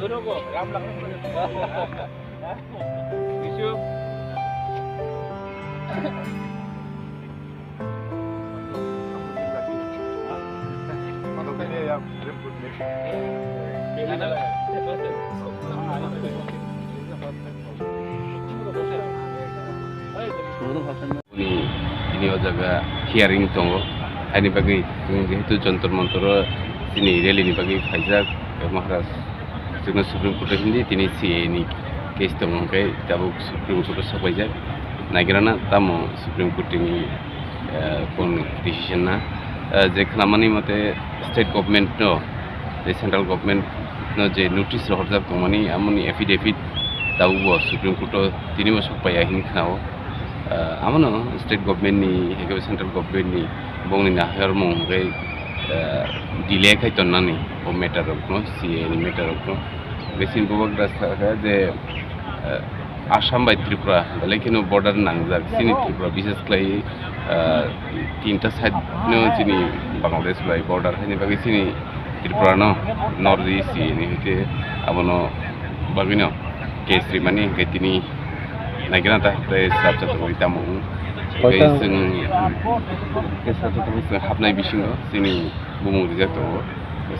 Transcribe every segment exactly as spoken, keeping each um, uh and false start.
Tini, tini o jaga hearing tongo, haini bagwi chwng jehetu Jantar Mantar o chini rally ni bagwi phaijak, Maharaj chwngno Supreme Court o hindi tini C A A ni case tongo, hwnkhe tabuk Supreme Court o sopaijak, naigrana tamo Supreme Court ni, eh, kon decision na, eh, je khnamani mote state government no, je central government no je notice rohorjak tongmani, amoni affidavit tabuk bo Supreme Court o tini bo sokpaiya hini khnao. Ah, amono state government ni, hai khe central government ni bongni naharmung hwnkhe, ah, delay khai tonnani o matter rokno, C A A ni matter rokno. Hwnkhe chini bubagra sakha je, ah, Assam bai Tripura, belai kheno border nangjak, chini Tripura, bises khlai, ah, tinta side no chini Bangladesh bai border, haini bagwi chini Tripura no North East ni hwnkhe abono bagwino case rimani hwnkhe tini naikhe na ta tei srapsa tongwi tamo wng. Tei chwng kesa tongwi chwng hapnai bisingo chini bumung rijak tongo,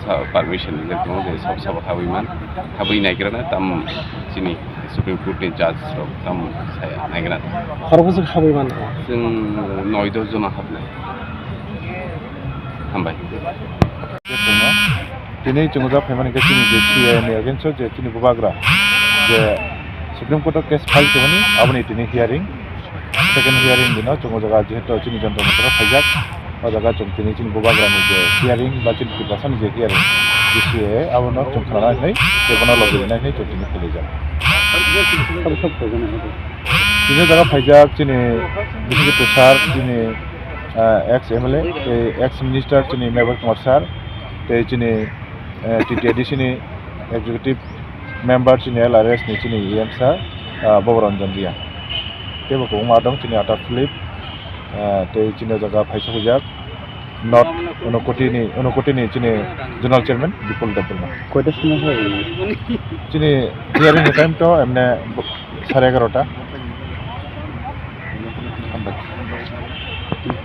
sa-, permission rijak tongo, je sab sabo habwi man, habwi naikhe na tam chini Supreme Court ni judge rok tam saya naikhe na. Khoroksa habwi man. Chwng noi dos jona hapnai. Hambai. Tini chwng o jak phaimani khe chini je C A A ni against o je chini bubagra je Supreme Court o case file tongmani, aboni tini hearing, second hearing dino chwng o jaga jehetu chini Jantar Mantar o phaijak, o jaga chwng tini chini bubagra ni je hearing ba chini Tiprasa ni je hearing, je C A A abono chwng khnana hinwi tei bono logi rwna hinwi chwng tini phailaijak. Tini o jaga phaijak chini bisingtwi sir, chini, ah, ex M L A tei ex minister chini Mevar Kumar sir tei chini, eh, T T A D C ni executive member chini L R S ni chini E M sir, ah, Bobo Ranjan Reang. Tei bo kwbangma dong chini Atta Philip, ah, tei chini o jaga phaisa huijak North Unakoti ni, Unakoti ni chini general chairman Bipul Debbarma. Koita simo hai? Chini hearing ni time to emne bo-, sare egarota. Hambai.